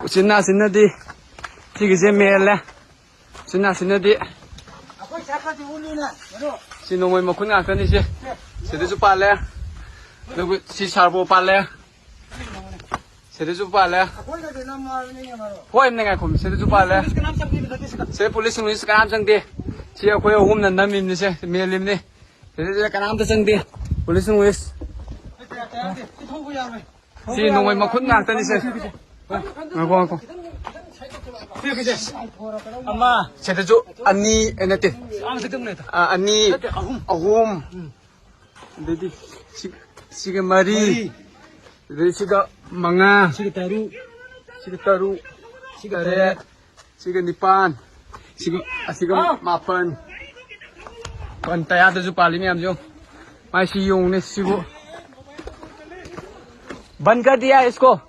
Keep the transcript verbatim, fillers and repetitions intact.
ꯎꯆꯤꯟ ꯅꯥꯆꯤꯟꯅꯗꯤ ꯁꯤꯒꯤꯁꯦ ꯃꯦꯜꯂꯦ꯫ ꯎꯆꯤꯟ ꯅꯥꯆꯤꯟꯅꯗꯤ꯫ ꯁꯤ ꯅꯣꯡꯃꯩ ꯃꯈꯨꯟ ꯉꯥꯛꯇꯅꯤꯁꯦ꯫ ꯁꯤꯗꯁꯨ ꯄꯥꯜꯂꯦ꯫ ꯑꯗꯨꯒ ꯁꯤ ꯁꯥꯔꯕꯣ ꯄꯥꯜꯂꯦ꯫ ꯁꯤꯗꯁꯨ ꯄꯥꯜꯂꯦ꯫ ꯍꯣꯏ, ꯑꯝꯅ ꯉꯥꯏꯈꯣ꯫ ꯁꯤꯗꯁꯨ ꯄꯥꯜꯂꯦ꯫ ꯁꯤꯗ ꯄꯨꯂꯤꯁ ꯅꯨꯡꯂꯤꯁ ꯀꯅꯥꯝ ꯆꯪꯗꯦ꯫ ꯁꯤ ꯑꯩꯈꯣꯏ ꯑꯍꯨꯝꯅ ꯅꯝꯃꯤꯕꯅꯤꯁꯦ, ꯃꯦꯜꯂꯤꯕꯅꯤ꯫ ꯁꯤꯗ ꯀꯅꯥꯝꯇ ꯆꯪꯗꯦ꯫ ꯄꯨꯂꯤꯁ ꯅꯨꯡꯂꯤꯁ꯫ ꯁꯤ ꯅꯣꯡꯃꯩ ꯃꯈꯨꯟ ꯉꯥꯛꯇꯅꯤꯁꯦ꯫ ꯉꯥꯏꯈꯣ, ꯉꯥꯏꯈꯣ꯫ ꯑꯃ꯫ ꯁꯤꯗꯁꯨ ꯑꯅꯤ, ꯑꯦ, ꯅꯠꯇꯦ꯫ ꯑꯥ, ꯃꯊꯛꯇ ꯑꯃ ꯂꯩꯗ꯫ ꯑꯥ, ꯑꯅꯤ, ꯅꯠꯇꯦ, ꯑꯍꯨꯝ꯫ ꯑꯍꯨꯝ꯫ ꯑꯗꯩꯗꯤ ꯁꯤ-, ꯁꯤꯒ ꯃꯔꯤ꯫ ꯃꯔꯤ꯫ ꯑꯗꯩ ꯁꯤꯒ ꯃꯉꯥ꯫ ꯁꯤꯒ ꯇꯔꯨꯛ꯫ ꯁꯤꯒ ꯇꯔꯨꯛ꯫ ꯁꯤꯒ ꯇꯔꯦꯠ꯫ ꯇꯔꯦꯠ꯫ ꯁꯤꯒ ꯅꯤꯄꯥꯟ꯫ ꯁꯤꯒ, ꯑꯁꯤꯒ ꯑꯥ꯫ ꯃꯥꯄꯟ꯫ ꯄꯟ ꯇꯌꯥꯗꯁꯨ ꯄꯥꯜꯂꯤ ꯃꯌꯥꯝꯁꯦ ꯌꯦꯡꯉꯨ꯫ ꯃꯥꯏ ꯁꯤ ꯌꯦꯡꯉꯨꯅꯦ ꯁꯤꯕꯨ꯫ बंद कर दिया इसको।